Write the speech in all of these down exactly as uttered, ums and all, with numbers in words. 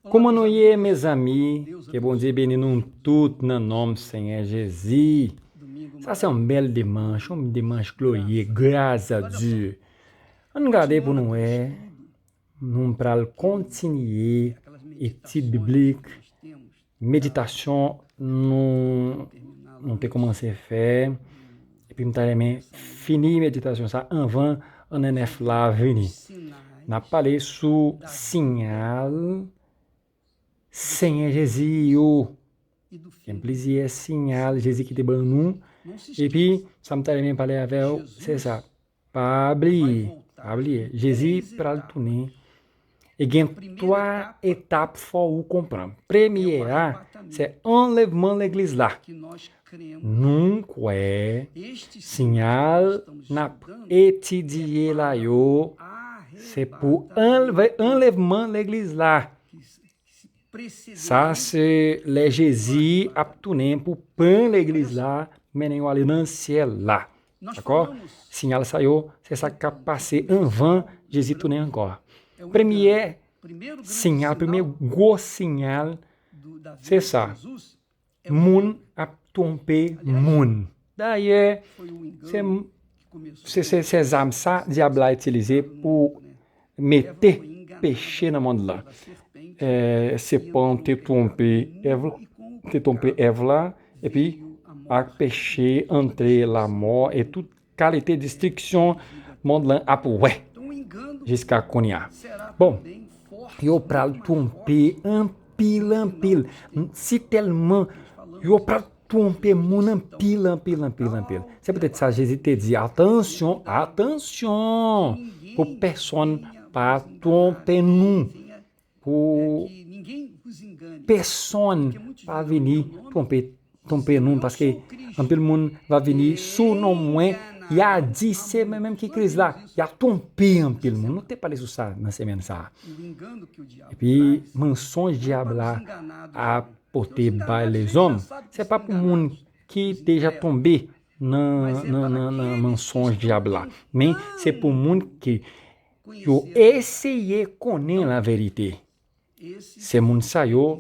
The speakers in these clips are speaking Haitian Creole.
Kòman nou ye, mezanmi? Ke Bondye beni nou tout nan non Senyè Jezi. Sa se yon bèl dimanch, yon dimanch glorye, gras a Dye. Ann gade pou nou wè, nou pral kontinye etid biblik, meditasyon nou, nou te kòmanse fè, epi m ta renmen fini meditasyon sa anvan N N F la vini. N ap pale sou siyal Senyè Jezi yo. Gen plizyè siyal Jezi ki te ban nou. Epi, sa m ta renmen pale avè w, se sa. Pa bliye, pa bliye. Jezi pral tounen. E gen twa etap fò ou konprann. Premye a, se anlèvman legliz la. Nou kwè siyal n ap etidye la yo, se pou anlve-, anlèvman legliz la. Sa se lè Jezi ap tounen pou pran legliz la, mennen yo ale nan syèl la. Dakò? Siyal sa yo, se sa k ap pase anvan Jezi tounen ankò. Premye siyal, premye gwo siyal, se sa. Moun ap twonpe moun. Dayè, se, se, se, se zam sa dyab la itilize pou mete peche nan mond lan. Eh, se pon te twonpe Èv, te twonpe Èv la, epi ak peche antre, lamò e tout kalite destriksyon mond lan ap wè jiska kounye a. Bon, yo pral twonpe anpil, anpil. Si tèlman yo pral twonpe moun anpil, anpil, anpil, anpil. Se poutèt sa Jezi te di, atansyon, atansyon, pou pèsonn pa twonpe nou, pou pèsonn pa vini twonpe, twonpe nou, paske anpil moun va vini sou non mwen, y a di se mwen menm ki Kris la, y a twonpe anpil moun. Nou te pale sou sa nan semèn sa a. Epi, mansonj dyab la ap pote bay lezòm, se pa pou moun ki deja tonbe nan, nan, nan, nan mansonj dyab la. Men, se pou moun ki yo eseye konnen laverite. Se moun sa yo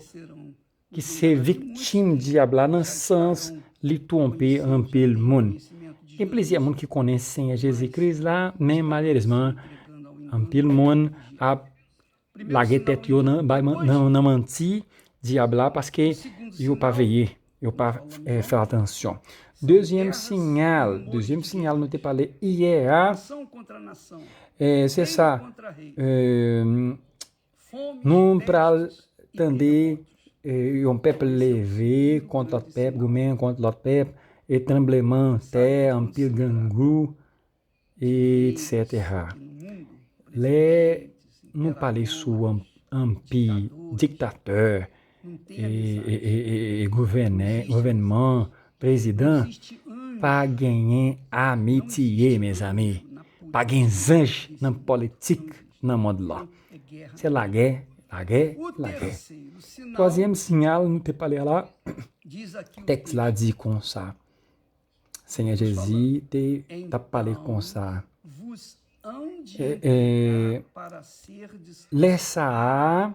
ki se viktim dyab la nan sans li twonpe anpil moun. Gen plizyè moun ki konnen Senyè Jezi Kris la, men malerezman, anpil moun ap lage tèt yo nan, bay man-, nan, nan manti dyab la, paske yo pa veye, yo pa, eh, fè atansyon. Dezyèm siyal, dezyèm siyal nou te pale yè a, eh, se sa, eh, nou pral tande, eh, yon pèp leve kont lòt pèp, goumen kont lòt pèp, e tranbleman tè, anpil grangou, et cetera. Lè nou pale sou an-, anpi, diktatè, e, e, e, e, e gouvènè-, gouvènman, prezidan, pa genyen amitye, mezanmi. Pa gen zanj nan politik nan mond lan. Se lagè, lagè, lagè. Twazyèm siyal nou te pale a la, tèks la di konsa. Senyè Jezi te t ap pale konsa. E, e, lè sa a,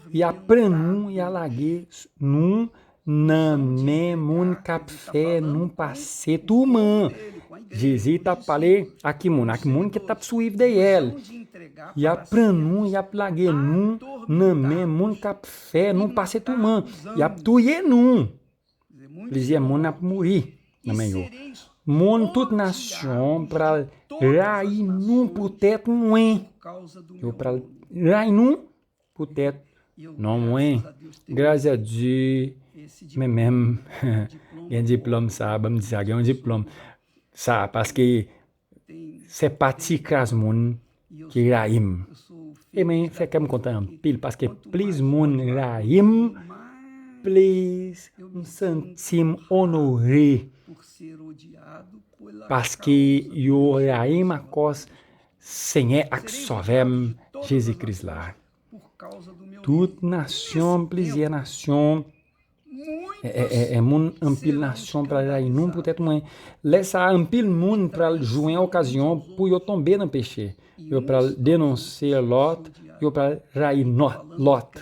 y a pran nou, y a lage nou nan men moun k ap fè nou pase touman. Jezi t ap pale ak ki moun? Ak moun ki t ap swiv dèyè l. Y ap pran nou, y ap lage nou nan men moun k ap fè nou pase touman. Y ap touye nou. Plizyè moun ap mouri nan men yo. Moun tout nasyon pral rayi nou poutèt mwen. Yo pral rayi nou poutèt non mwen. Gras a Dye, men menm gen diplòm sa, ban m di sa, gen yon diplòm sa, paske se pa ti kras moun ki rayi m. E men, fè kè m kontan anpil, paske plis moun rayi m, plis m santi m onore. Paske yo rayi m akòz Senyè ak Sovè m, Jezi Kris la. Tout nasyon, plizyè nasyon, e, e, e, e moun anpil nasyon pral rayi nou poutèt mwen. Lè sa a, anpil moun pral jwenn okazyon pou yo tonbe nan peche. Yo pral denonse Lòt, yo pral rayi Nò-, Lòt.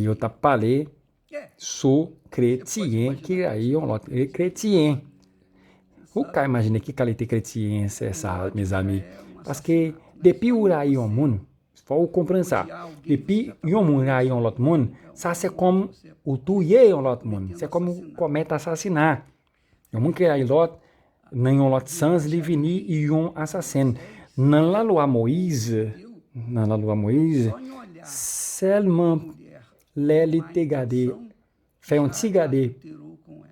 Yo t ap pale sou kretyen ki rayi yon lòt kretyen. Ou ka imajine ki kalite kretyen se sa, mezanmi. Paske depi ou rayi yon moun, fò ou konprann sa. Depi yon moun rayi yon lòt moun, sa se kòm ou touye yon lòt moun. Se kòm ou kòmèt asasina. Yon moun ki rayi lòt, nan yon lòt sans, li vini yon asasen. Nan lalwa Moyiz, nan lalwa Moyiz, sèlman lè li te gade, fè yon ti gade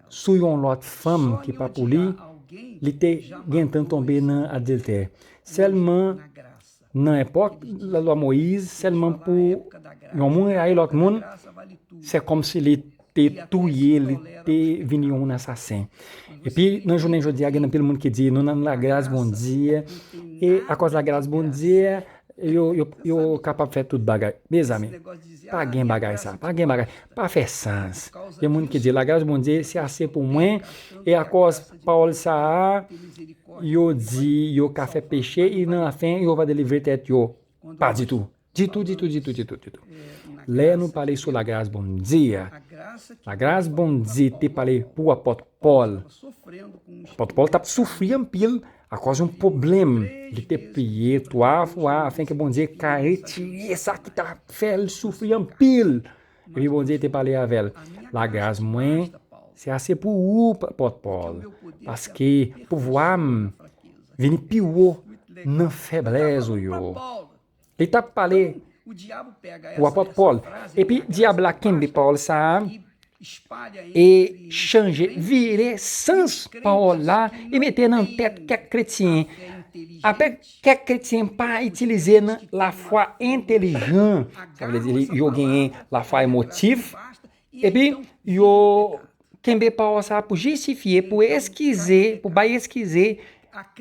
sou yon lòt fanm ki pa pou li, li te gentan tonbe nan adiltè. Sèlman nan epòk lalwa Moyiz, sèlman pou yon moun rayi lòt moun, se kòmsi li te touye, li te vin yon moun asasen. Epi, nan jounen jodi a, gen anpil moun ki di, nou nan lagras Bondye, e akòz lagras Bondye, yo, yo, yo kapab fè tout bagay. Mezanmi, pa gen bagay sa, pa gen bagay, pa fè sans. Gen moun ki di, lagras Bondye, se ase pou mwen, e akòz pawòl sa a, yo di, yo ka fè peche, e nan lafen, yo va delivre tèt yo. Pa ditou. Ditou, ditou, ditou, ditou, ditou. Lè nou pale sou lagras Bondye a, lagras Bondye te pale pou apòt Pòl. Apòt Pòl t ap soufri anpil akòz yon pwoblèm. Li te priye twa fwa afin ke Bondye ka retire sa ki ta fè l soufri anpil. Epi Bondye te pale avè l. Lagras mwen, se ase pou ou, apòt Pòl. Paske pouvwa m vini pi wo nan feblès ou yo. Li t ap pale pou apòt Pòl. Epi dyab la kenbe pawòl sa a e chanje, vire sans pawòl la e mete nan tèt kèk kretyen. Apre kèk kretyen pa itilize nan lafwa entelijan. Sa vle di yo genyen lafwa emotif. Epi yo kenbe pawòl sa pou jistifye, pou eskize, pou bay eskize,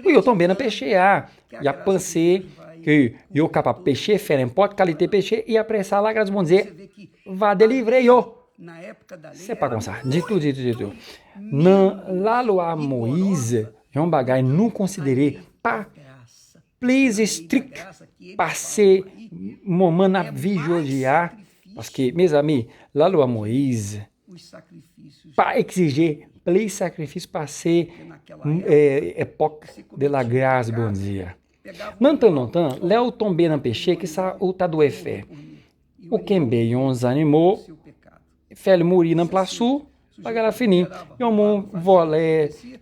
pou yo tonbe nan peche a. Y ap panse ke yo kapab peche, fè nenpòt kalite peche, e apre sa, lagras Bondye va delivre yo. Se pa konsa, ditou, ditou, ditou. Nan lalwa Moyiz, yon bagay nou konsidere pa plis estrik pase moman n ap viv jodi a, paske, mezanmi, lalwa Moyiz pa egzije plis sakrifis pase, eh, epòk de la gras Bondye a. Nan tan lontan, lè ou tonbe nan peche, ki sa ou ta dwe fè? Ou kenbe yon zannimo, fè l mouri nan plas ou, bagay la fini. Yon moun vòlè,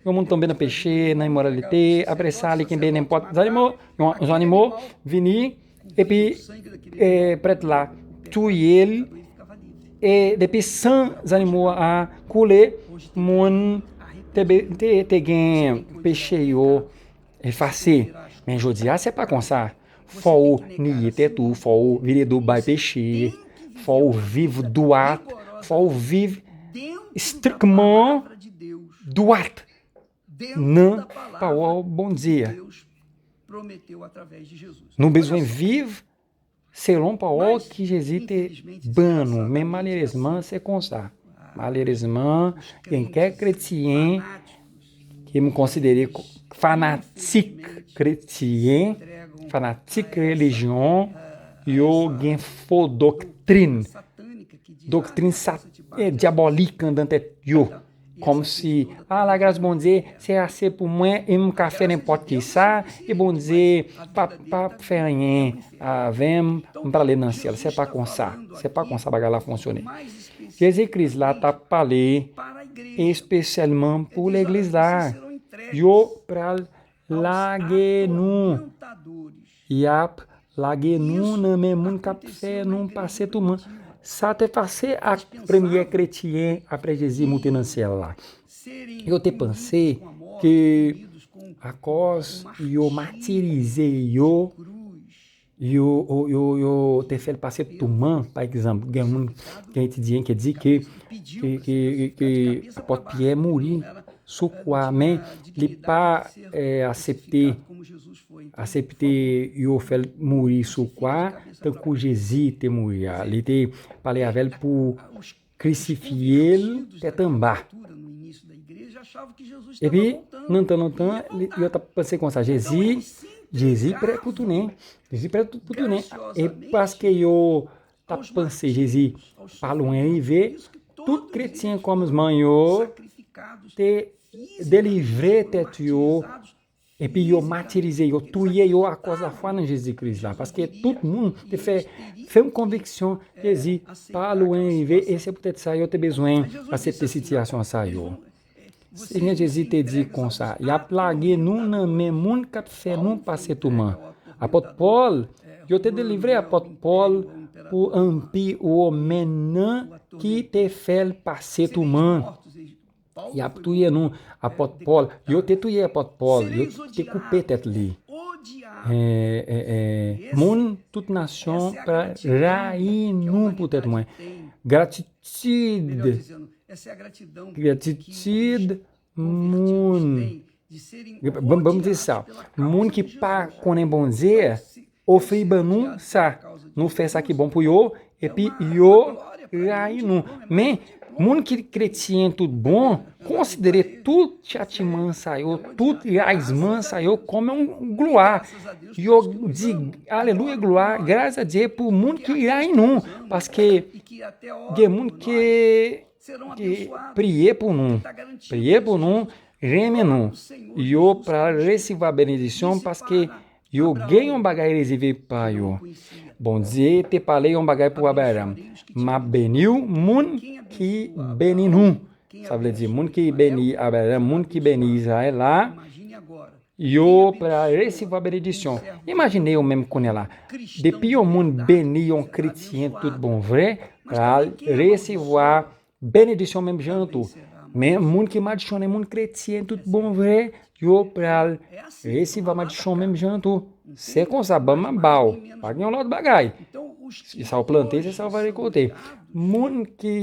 yon moun tonbe nan peche, nan imoralite, apre sa, li kenbe nenpòt zannimo, yon zannimo vini, epi, eh, prèt la touye l, e depi san zannimo a koule, moun te, be- te, te gen peche yo efase. Men jodi a, se pa konsa. Fò w niye tèt ou, fò w vire do bay peche, fò w viv dwat, fò w viv estrikteman dwat nan pawòl Bondye a. Nou bezwen viv selon pawòl ki Jezi te ban nou. Men malerezman, se konsa. Malerezman, gen kèk kretyen ke m konsidere ko- fanatik kretyen, fanatik relijyon, yo gen fo doktrin. Doktrin sat- eh, dyabòlik anndan tèt yo. Kòmsi, a, lagras Bondye, se ase pou mwen, e m ka fè nenpòt ki sa, e Bondye pa, pa fè anyen avè m, m prale nan syèl. Se pa konsa. Se pa konsa bagay la fonksyone. Jezi Kris la t ap pale espesyalman pou legliz la. Yo pral lage nou. Y ap lage nou nan men moun k ap fè nou pase touman. Sa te pase ak premye kretyen apre Jezi moute nan syèl la. Yo te panse ke akòz yo matirize yo, yo, yo, yo, yo te fè l pase touman. Pa egzanp, gen moun, gen etidyan ki di ke, ke, ke, ke apòt Pyè mouri sou kwa, men li pa, eh, aksepte, aksepte yo fè l mouri sou kwa, tankou Jezi te mouri a. Li te pale avè l pou krisifye l tèt anba. Epi, nan tan lontan, li- yo t ap panse konsa, Jezi, Jezi prè pou tounen. Jezi prè pou tounen. E paske yo t ap panse Jezi pa lwen rive, tout kretyen kòmansman yo te delivre tèt yo, epi yo matirize yo, touye yo akòz lafwa nan Jezi Kris la. Paske tout moun te fè fèm konviksyon Jezi pa lwen rive, e se poutèt sa yo te bezwen aksepte sitiyasyon sa yo. Senyè Jezi te di konsa, y ap lage nou nan men moun k ap fè nou pase touman. Apòt Pòl, yo te delivre apòt Pòl pou anpi women nan ki te fè l pase touman. Y ap touye nou, apòt Pòl. Yo te touye apòt Pòl, yo te koupe tèt li. E, e, e, moun tout nasyon pral rayi nou poutèt mwen. Gratitid, gratitid moun. Ban m di sa, moun ki pa konnen Bondye ofri ban nou sa. Nou fè sa ki bon pou yo, epi yo rayi nou. Men, moun ki kretyen tout bon, konsidere tout chatiman sa yo, tout rayisman sa yo kòm yon glwa. Yo di, alelouya, glwa, gras a Dye pou moun ki rayi nou. Paske gen moun ki, ki priye pou nou, priye pou nou, renmen nou. Yo pral resevwa benedisyon paske yo gen yon bagay rezève pa yo. Bondye te pale yon bagay pou Abraram. M ap beni w, moun ki beni nou. Sa vle di, moun ki beni Abraram, moun ki beni Izrayèl la, yo pral resevwa benedisyon. Imajine yo menm kounye a la. Depi yon moun beni yon kretyen tout bon vre, pral resevwa benedisyon menm jan an tou. Men moun ki madichonnen moun kretyen tout bon vre, yo pral resevwa madichon menm jan an tou. Se konsa, ban m ap ba w. Pa gen yon lòt bagay. Se sa w plante, se sa w va rekolte. Moun ki,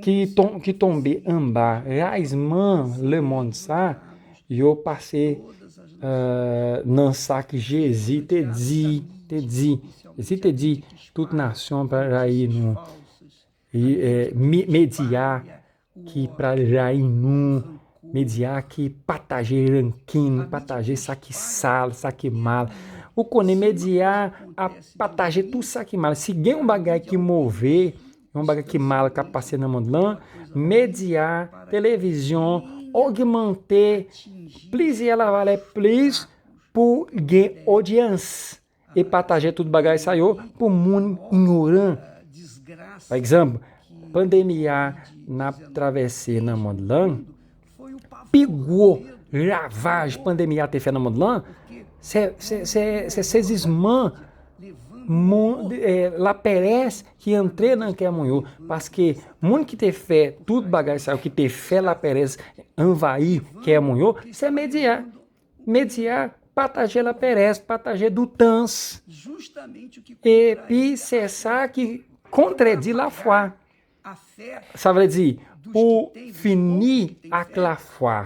ki, ton, ki tonbe anba rayisman lemonn sa, yo pase, euh, nan sa ki Jezi te di, te di. Jezi te di, tout nasyon pral rayi nou. E, e, mi- medya ki pral rayi nou, medya ki pataje rankin, pataje sa ki sal, sa ki mal. Ou konnen medya ap pataje tout sa ki mal. Si gen yon bagay ki move, yon bagay ki mal k ap pase nan mond lan, medya, televizyon, ogmante plizyè lavalè plis pou gen odyans e pataje tout bagay sa yo pou moun inyoran. Pa egzanp, pandemi a n ap travèse nan mond lan, pi gwo ravaj pandemi a te fè nan mond lan, se, se, se, se sezisman moun, eh, laperès ki antre nan kè moun yo. Paske moun ki te fè tout bagay sa yo, ki te fè laperès anvayi kè moun yo, se medya. Medya pataje laperès, pataje doutans. Epi se sa ki kontredi lafwa. Sa vle di, pou fini ak lafwa,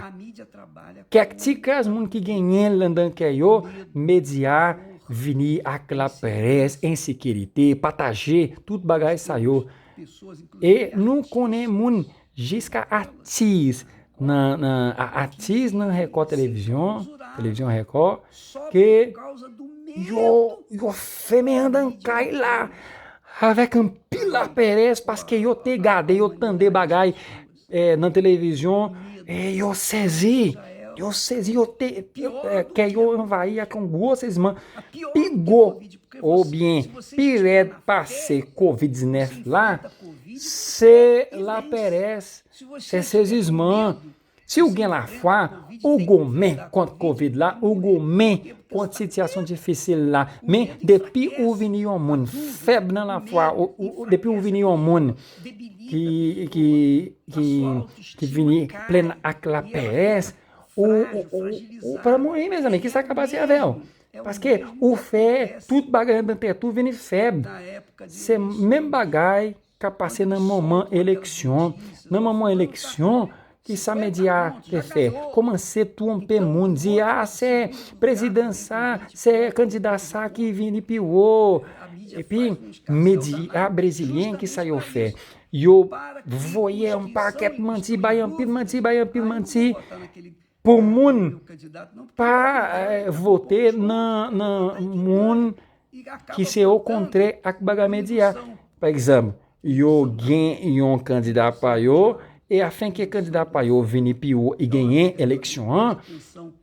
kèk ti kras moun ki genyen l anndan kè yo, medya vini ak laperès, ensekirite, pataje tout bagay sa yo. E nou konnen moun jiska atis nan, nan a- atis nan Record Televizyon, Televizyon Record, ke yo, yo fèmen anndan kay la avèk anpil laperès paske yo te gade, yo tande bagay, eh, nan televizyon, e yo sezi. Yo sezi, yo te, eh, kè yo anvayi ak yon gwo seziman. Pi gwo, oubyen pi rèd pase kovid diznèf la, se laperès, se sezisman. Si w gen lafwa, ou goumen kont kovid la, ou goumen kont sitiyasyon difisil la. Men depi ou vini yon moun fèb nan lafwa, ou, ou, depi ou vini yon moun ki, ki, ki, ki vini plen ak laperès, ou, ou, ou, ou pral mouri, mezanmi. Kisa k ap pase avè w? Paske ou fè tout bagay anndan tèt ou vini fèb. Se menm bagay k ap pase nan moman eleksyon. Nan moman eleksyon, kisa medya te fè? Kòmanse twonpe moun, di, a, se prezidan sa, se kandida sa ki vini pi wo. Epi, medya brezilyen, kisa yo fè? Yo voye yon pakèt manti, bay anpil manti, bay anpil manti. Pou moun pa, eh, vote nan, nan moun ki se okontrè ak bagay medya. Pa egzanp, yo gen yon kandida pa yo, e afenke kandida pa yo vini pi wo e genyen eleksyon an,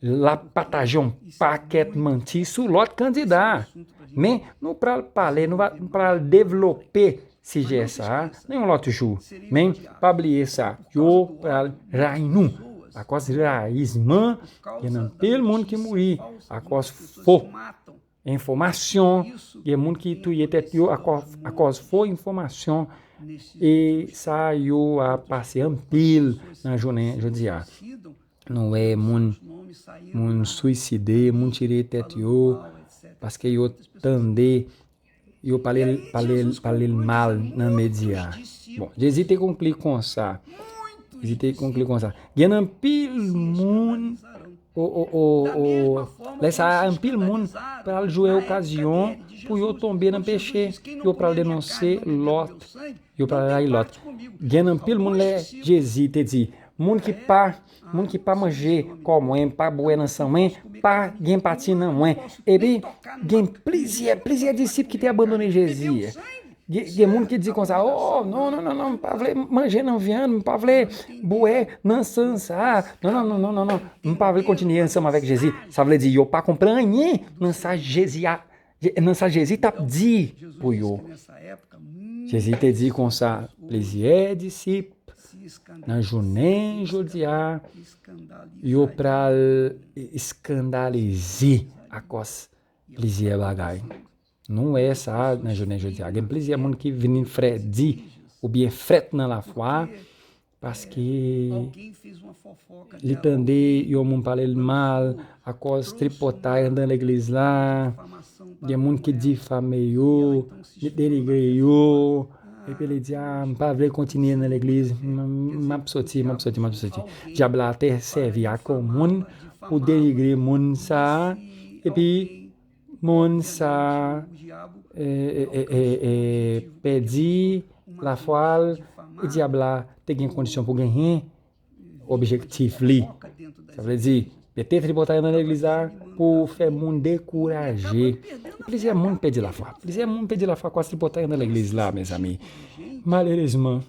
l ap pataje yon pakèt manti sou lòt kandida. Men, nou pral pale, nou va, nou pral devlope sijè sa a nan yon lòt jou. Men, pa bliye sa, yo pral rayi nou. Akòz rayizman, gen anpil moun ki mouri akòz fo enfòmasyon, gen moun ki touye tèt yo akò-, akòz fo enfòmasyon, e sa yo a pase anpil nan jounen jodi a. Nou wè moun, moun swiside, moun tire tèt yo, paske yo tande, yo pale, pale, pale l mal nan medya. Bon, Jezi te konkli konsa. Jezi te konkli konsa. Gen anpil moun, o, o, o, o, lè sa a, anpil moun pral jwe okazyon pou yo tonbe nan peche. Yo pral denonse lòt. Yo pral rayi lòt. Gen anpil moun lè Jezi te di, moun ki pa, moun ki pa manje kò mwen, pa bwè nan san mwen, pa gen pati nan mwen. Epi, gen plizyè, plizyè disip ki te abandone Jezi. Gen, gen moun ki di konsa, o, non, non, non, non, m pa vle manje nan vyann, m pa vle bwè nan san sa. Non, non, non, non, non, non. M pa vle kontinye ansanm avèk Jezi. Sa vle di, yo pa konprann anyen nan sa Jezi a, nan sa Jezi t ap di pou yo. Jezi te di konsa, plizyè disip nan jounen jodi a, yo pral eskandalize akòz plizyè bagay. Nou wè sa nan jounen jodi a. Gen plizyè moun ki vin fredi oubyen frèt nan lafwa paske li tande yon moun pale l mal akòz tripotay anndan legliz la. Gen moun ki difame yo, ki denigre yo. Epi li di, a, m pa vle kontinye nan legliz. M, m ap soti, m ap soti, m ap soti. Dyab la te sèvi ak yon moun pou denigre moun sa a. Epi moun sa a, e, e, e, e, e, pèdi lafwa l, e dyab la te gen kondisyon pou genyen objektif li. Sa vle di, mete tripotay nan legliz la pou fè moun dekouraje. Plizyè moun pèdi lafwa. Plizyè moun pèdi lafwa akòz tripotay nan legliz la, mezanmi. Malerezman,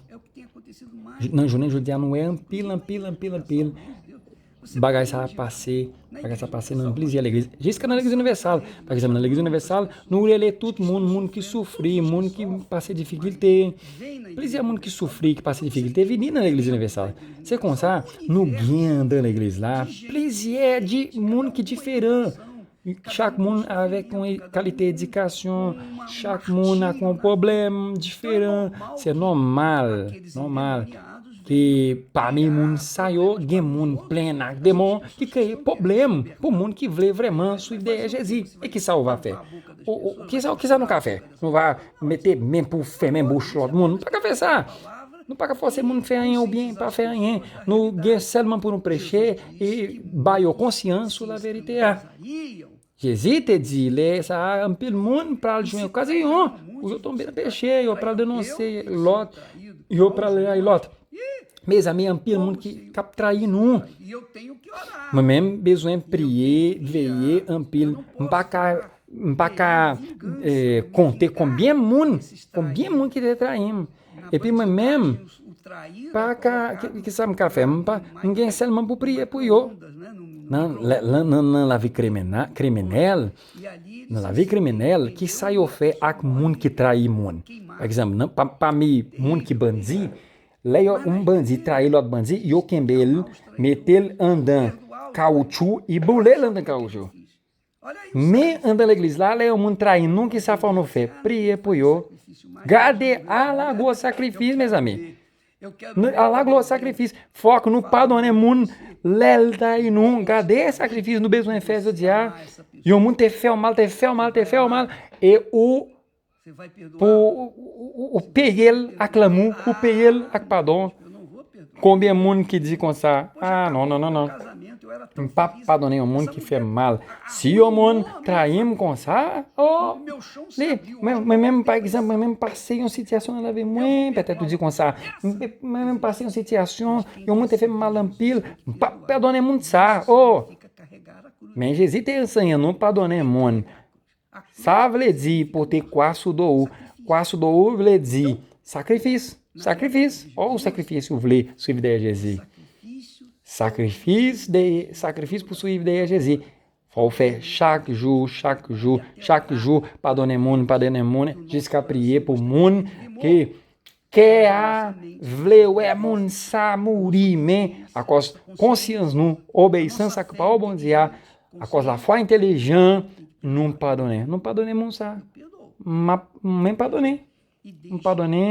nan jounen jodi a, nou wè anpil, anpil, anpil, anpil bagay sa ap pase, bagay sa ap pase nan plizyè legliz, jiska nan legliz inivèsal. Pa egzanp, nan legliz inivèsal, nou rele tout moun, moun ki soufri, moun ki pase difikilte. Plizyè moun ki soufri, ki pase difikilte, vini nan legliz inivèsal. Se konsa, nou gen anndan legliz la plizyè di-, moun ki diferan. Chak moun avèk yon kalite edikasyon, chak moun ak yon pwoblèm diferan. Se nòmal, nòmal ke pami moun sa yo, gen moun plen ak demon ki kreye pwoblèm pou moun ki vle vrèman swiv dèyè Jezi. E kisa w va fè? O, o, kisa, kisa nou ka fè? Nou va mete men pou fèmen bouch lòt moun? Nou pa ka fè sa. Nou pa ka fòse moun fè anyen oubyen pa fè anyen. Nou gen sèlman pou nou preche e ba yo konsyans sou laverite a. Jezi te di, lè sa a, anpil moun pral jwenn okazyon pou yo tonbe nan peche, yo pral denonse lòt, yo pral rayi lòt. Mezanmi, anpil moun ki, k ap trayi nou. Mwen menm, bezwen priye, veye anpil. M pa ka, m pa ka, eh, konte konbyen moun, konbyen moun ki te trayi m. Epi mwen menm, pa ka, ki, ki sa m ka fè? M pa, m gen sèlman pou priye pou yo. Nan, la- la- nan, nan lavi krimina- kriminèl, nan lavi kriminèl, ki sa yo fè ak moun ki trayi moun? Pa egzanp, nan, pa- pami moun ki bandi, lè yo, yon bandi trayi lòt bandi, yo kenbe l, mete l anndan kawoutchou, e boule l anndan kawoutchou. Men anndan legliz la, lè yon moun trayi nou, ki sa fò nou fè? Priye pou yo. Gade, ala gwo sakrifis, mezanmi. Nou, ala gwo sakrifis. Fòk nou padone moun lè l trayi nou. Gade sakrifis nou bezwen fè jodi a. Yon moun te fè w mal, te fè w mal, te fè w mal. E ou pou ou, ou, ou peye l ak lanmou, ou peye l ak padon. Konbyen moun ki di konsa, a, non, non, non, non, m p ap padone yon moun ki fè m mal? Si yon moun trayi m konsa, o, li, mwen, mwen menm, pa egzanp, mwen menm pase yon sitiyasyon nan lavi mwen, petèt ou di konsa, mwen menm pase yon sitiyasyon, yon moun te fè m mal anpil, m p ap padone moun sa, o. Men Jezi te ansenye nou padone moun. Sa vle di pote kwa sou do ou. Kwa sou do ou vle di sakrifis. Sakrifis. O, sakrifis ou vle swiv dèyè Jezi. Sakrifis de sakrifis pou swiv dèyè Jezi. Fò w fè chak jou, chak jou, chak jou, padone moun, padone moun, jiska priye pou moun ki kè a vle wè moun sa mouri, men akòz konsyans nou, obeyisans ak pawòl Bondye a, akòz lafwa entelijan, nou padone. Nou padone moun sa. M ap, mwen padone. M padone.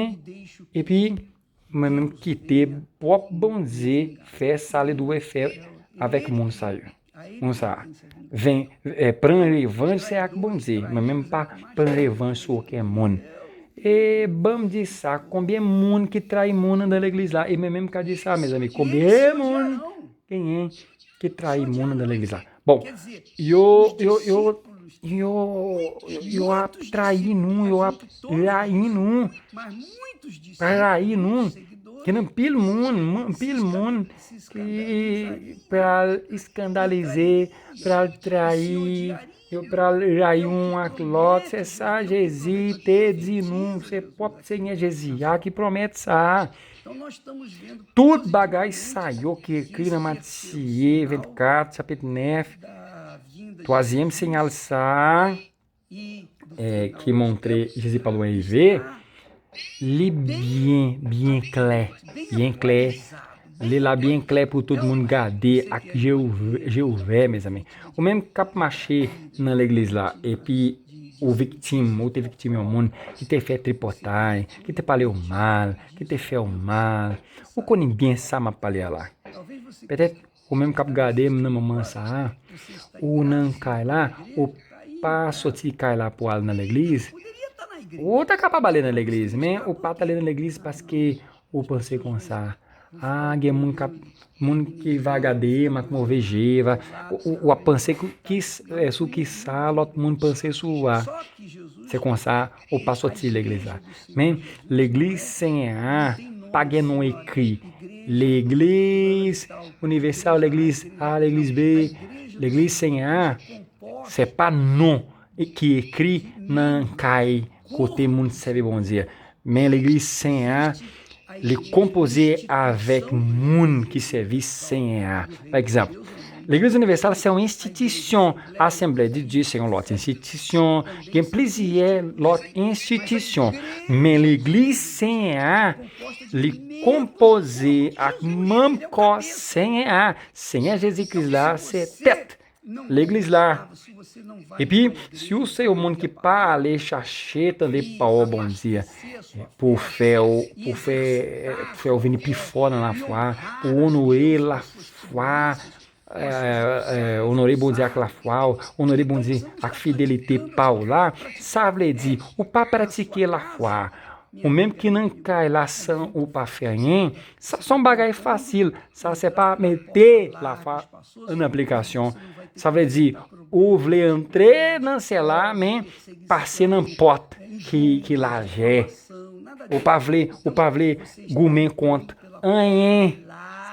Epi, mwen menm kite pwòp Bondye fè sa li dwe fè avèk moun sa yo. Moun sa. Ven, eh, pran revanj se ak Bondye. Mwen menm pa pran revanj sou okenn moun. E ban m di sa, konbyen moun ki trayi moun anndan legliz la? E mwen menm ka di sa, mezanmi, konbyen moun genyen ki trayi moun anndan legliz la? Bon, yo, yo, yo, yo, yo ap trayi nou, yo ap rayi nou, rayi nou. Gen anpil moun, anpil moun ki pral eskandalize, pral trayi, yo pral rayi youn ak lòt. Se sa Jezi te di nou, se pwòp Senyè Jezi a ki pwomèt sa. Tout bagay sa yo ki ekri nan Matye vennkat, chapit nèf, twazyèm siyal sa, eh, ki montre Jezi pa lwen rive, li byen, byen klè, byen klè. Li la byen klè pou tout moun gade ak je ouvè, je ouvè, mezanmi. Ou menm k ap mache nan legliz la, epi ou viktim, ou te viktim yon moun ki te fè tripotay, ki te pale w mal, ki te fè w mal. Ou konnen byen sa m ap pale a la. Petèt ou menm k ap gade m nan moman sa a, ou nan kay la, ou pa soti kay la pou al nan legliz. Ou ta kapab ale nan legliz, men ou pa t ale nan legliz paske ou panse konsa. A, gen moun k ap, moun ki va gade m ak move je, va, ou, ou, w ap panse ki, ki, eh, sou ki sa lòt moun panse sou ou a. Se konsa, ou pa soti legliz la. Men, legliz Senyè a pa gen non ekri. Legliz inivèsal, legliz A, legliz B, legliz Senyè a, se pa non ki ekri nan kay kote moun sèvi Bondye. Men legliz Senyè a, li konpoze avèk moun ki sèvi Senyè a. Pa egzanp, legliz inivèsal se yon enstitisyon. Asanble de Dye se yon lòt enstitisyon. Gen plizyè lòt enstitisyon. Men legliz Senyè a, li konpoze ak manm kò Senyè a. Senyè Jezi Kris la se tèt legliz la. Epi, si w se yon moun ki pa ale chache tande pawòl Bondye pou fè w, pou fè, pou fè w vini pi fò nan lafwa, pou onore lafwa, eh, eh, onore Bondye ak lafwa w, onore Bondye ak fidelite pa w la, sa vle di ou pa pratike lafwa. Ou menm ki nan kay la san ou pa fè anyen, sa se yon bagay fasil. Sa se pa mete lafwa an aplikasyon. Sa vle di, ou vle antre nan syèl la, men pase nan pòt ki, ki lajè. Ou pa vle, ou pa vle goumen kont anyen.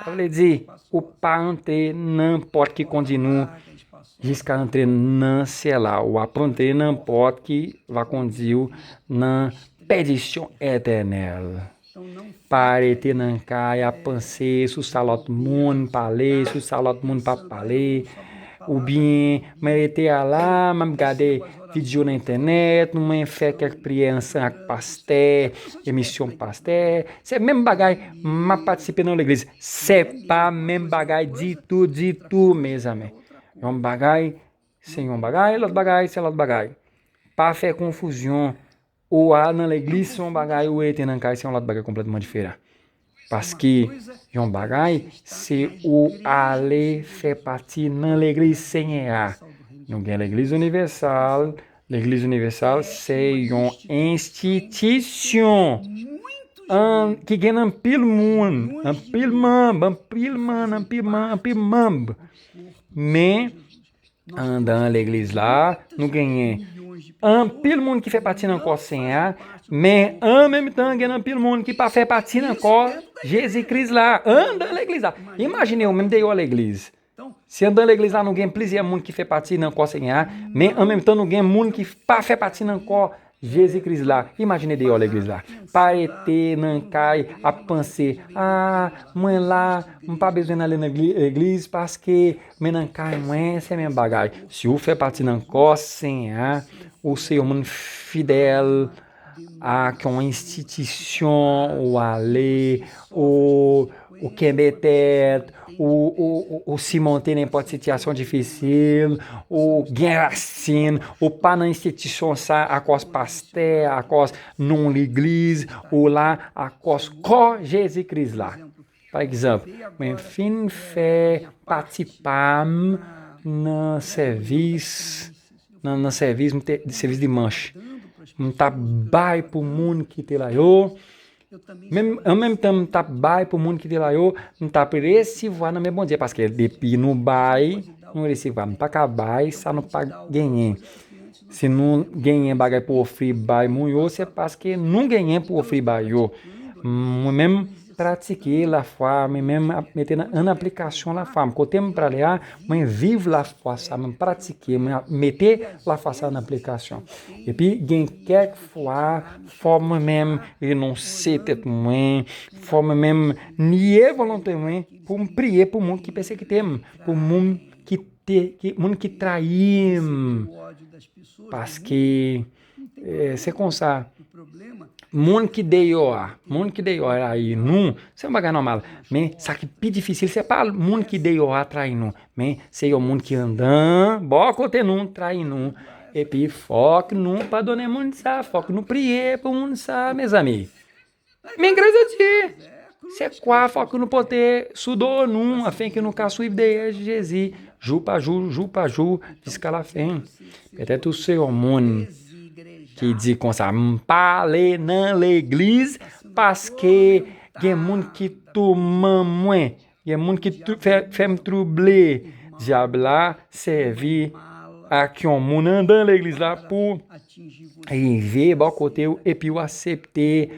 Sa vle di, ou pa antre nan pòt ki kondi nou jiska antre nan syèl la. W ap antre nan pòt ki va kondi w nan pèdisyon etènèl. Pa rete nan kay ap panse sou sa lòt moun pale, sou sa lòt moun pa pale. Oubyen, mwen rete a la, m ap gade videyo nan entènèt, mwen fè kèk priyè ansanm ak pastè, emisyon pastè. Se menm bagay, m ap patisipe nan legliz. Se pa menm bagay ditou, ditou, mezanmi. Yon bagay, se yon bagay, lòt bagay, se lòt bagay. Pa fè konfizyon. Ou al nan legliz se yon bagay, ou rete nan kay se yon lòt bagay konplètman diferan. Paske yon bagay, se ou ale fè pati nan legliz Senyè a. Nou gen legliz inivèsal, legliz inivèsal se yon enstitisyon an, ki gen anpil moun, anpil manm, anpil manm, anpil manm, anpil manm. Men, anndan legliz la, nou genyen anpil moun ki fè pati nan kò Senyè a, men an menm tan, gen anpil moun ki pa fè pati nan kò Jezi Kris la, anndan legliz la. Imajine w menm deyò legliz. Si anndan legliz la, nou gen plizyè moun ki fè pati nan kò Senyè a, men an menm tan, nou gen moun ki pa fè pati nan kò Jezi Kris la. Imajine deyò legliz la. Pa rete nan kay ap panse, "Ah, mwen la, m pa bezwen ale nan gli- legliz paske men nan kay mwen, se menm bagay." Si w fè pati nan kò Senyè a, ou se yon moun fidèl, ak yon enstitisyon, ou ale, ou, ou kenbe tèt, ou, ou, ou, ou simonte nenpòt sitiyasyon difisil, ou gen rasin, ou pa nan enstitisyon sa akòz pastè, akòz non legliz, ou la akòz kò Jezi Kris la. Pa egzanp, mwen fin fè pati pa m nan sèvis, nan, nan sèvis, m te, sèvis dimanch. M t ap bay pou moun ki te la yo. Menm, an menm tan, m t ap bay pou moun ki te la yo, m t ap resevwa nan men Bondye, paske depi nou bay, nou resevwa. Nou pa ka bay sa nou pa genyen. Si nou genyen bagay pou ofri bay moun yo, se paske nou genyen pou ofri bay yo. Mwen menm, pratike lafwa, mwen menm ap mete nan, an aplikasyon lafwa m. Kote m prale a, mwen viv lafwa sa, mwen pratike, mwen ap mete lafwa sa an aplikasyon. Epi gen kèk fwa, fò mwen menm renonse tèt mwen, fò mwen menm niye volonte mwen pou m priye pou moun ki pèsekite m, pou moun ki te, ki, moun ki trayi m. Paske, eh, se konsa, moun ki deyò a, moun ki deyò a trayi nou, se yon bagay nòmal. Men sa ki pi difisil, se pa moun ki deyò a trayi nou, men se yon moun ki anndan, bò kote nou, trayi nou. Epi fòk nou padone moun sa, fòk nou priye pou moun sa, mezanmi. Men gras a Dye, se kwa fòk nou pote sou do nou, afenke nou ka swiv dèyè Jezi, jou pa jou, jou pa jou, jiska lafen. Petèt ou se yon moun ki di konsa, "M pa ale nan legliz paske gen moun ki touman mwen, gen moun ki tou- fè, fè m twouble." Dyab la sèvi ak yon moun anndan legliz la pou rive bò kote w epi w aksepte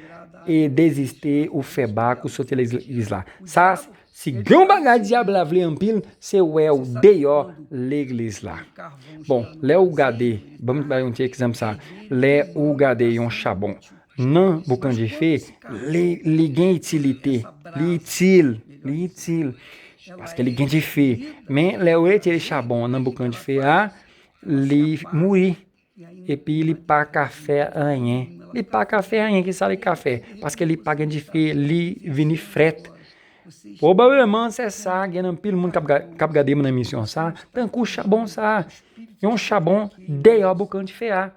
e deziste ou fè bak ou soti legliz la. Sa, si gen yon bagay dyab la vle anpil, se wè w deyò legliz la. Bon, lè ou gade, ban m bay yon ti egzanp sa, lè ou gade yon chabon nan boukan dife, li, li gen itilite, li itil, li itil, paske li gen dife. Men lè ou retire chabon nan boukan dife a, li mouri. Epi li pa ka fè anyen. Li pa ka fè anyen, ki sa li ka fè? Paske li pa gen dife, li vini frèt. Pwobableman, se sa, gen anpil moun k ap ga- k ap gade m nan emisyon sa, tankou chabon sa. Yon chabon deyò boukan dife a.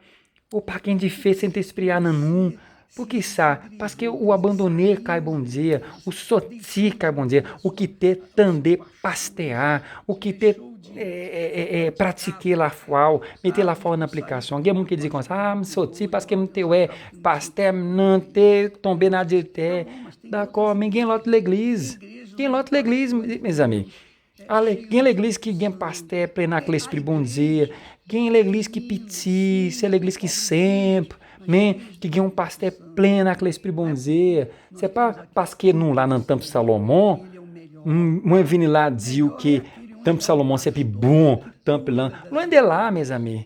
Ou pa gen dife Sentespri a nan nou. Poukisa? Paske ou abandone kay Bondye, ou soti kay Bondye, ou kite tande pastè a, ou kite, e, e, e, e, pratike lafwa w, mete lafwa w an aplikasyon. Gen moun ki di konsa, "Ah, m soti paske m te wè pastè m nan te tonbe nan adiltè." Dakò, men gen lòt legliz. Gen lòt legliz, mezanmi. Ale, gen legliz ki gen pastè plen ak Lespri Bondye. Gen legliz ki piti, se legliz ki senp, men ki gen yon pastè plen ak Lespri Bondye. Se pa paske nou la nan tanp Salomon, m- mwen vini la di w ke tanp Salomon se pi bon tanp lan. Lwen de la, mezanmi.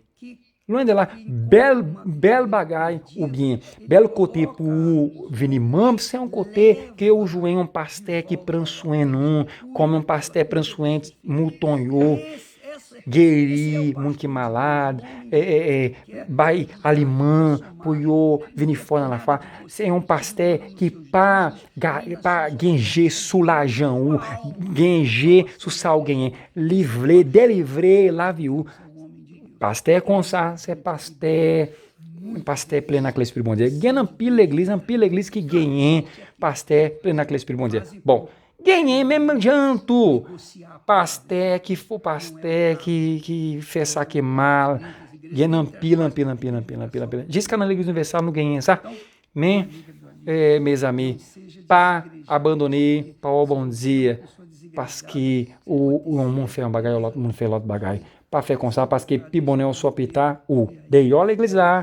Lwen de la, bèl, bèl bagay oubyen bèl kote pou ou vini manm, se yon kote ke ou jwenn yon pastè ki pran swen nou, kòm yon pastè pran swen mouton yo, geri moun ki malad, e, e, e, bay aliman pou yo vini fò nan lafwa. Se yon pastè ki pa, ga- pa gen je sou lajan ou, gen je sou sa ou genyen. Li vle delivre lavi ou. Pastè konsa, se pastè, pastè plen ak Lespri Bondye. Gen anpil legliz, anpil legliz ki genyen pastè plen ak Lespri Bondye. Bon, genyen menm jan tou, pastè ki fo, pastè ki, ki fè sa ki mal. Gen anpil, anpil, anpil, anpil, anpil, anpil. Jiska nan legliz inivèsal, nou genyen sa. Men, e, mezanmi, pa abandone pawòl Bondye, paske ou, ou yon moun fè yon bagay, yon lòt moun fè lòt bagay. Pa fè konsa, paske pi bonè oswa pita, ou deyò legliz la,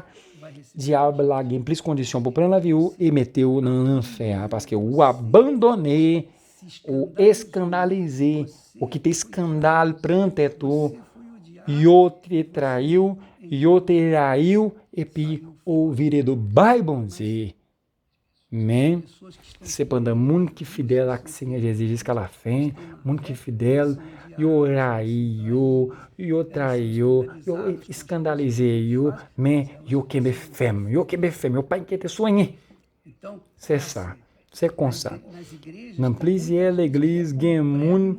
dyab la gen plis kondisyon pou pran lavi ou e mete ou nan lanfè a, paske ou abandone ou eskandalize, ou kite eskandal pran tèt ou, yo te trayi w, yo te rayi w, epi ou vire do bay Bondye. Men, sepandan, moun ki fidèl ak Senyè Jezi jiska lafen, moun ki fidèl, yo rayi yo, yo trayi yo, yo eskandalize yo, men yo kenbe fèm, yo kenbe fèm, yo pa enkyete sou anyen. Se sa, se konsa. Nan plizyè legliz, gen moun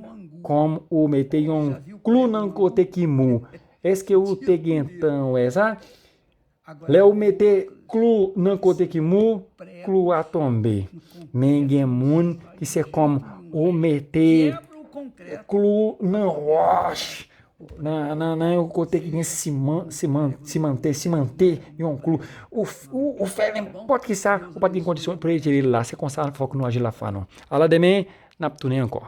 kòm ou mete yon klou nan kote ki mou. Èske ou te gen tan wè sa? Lè ou mete klou nan kote ki mou, klou a tonbe. Men gen moun ki se kòm ou mete klou nan wòch, nan, nan, nan yon kote ki gen siman, siman, simante, simante yon klou. Ou, f- ou, ou fè nenpòt ki sa, ou pa t gen kondisyon pou retire l la. Se konsa fòk nou aji lafwa nou. Ala demen, n ap tounen ankò.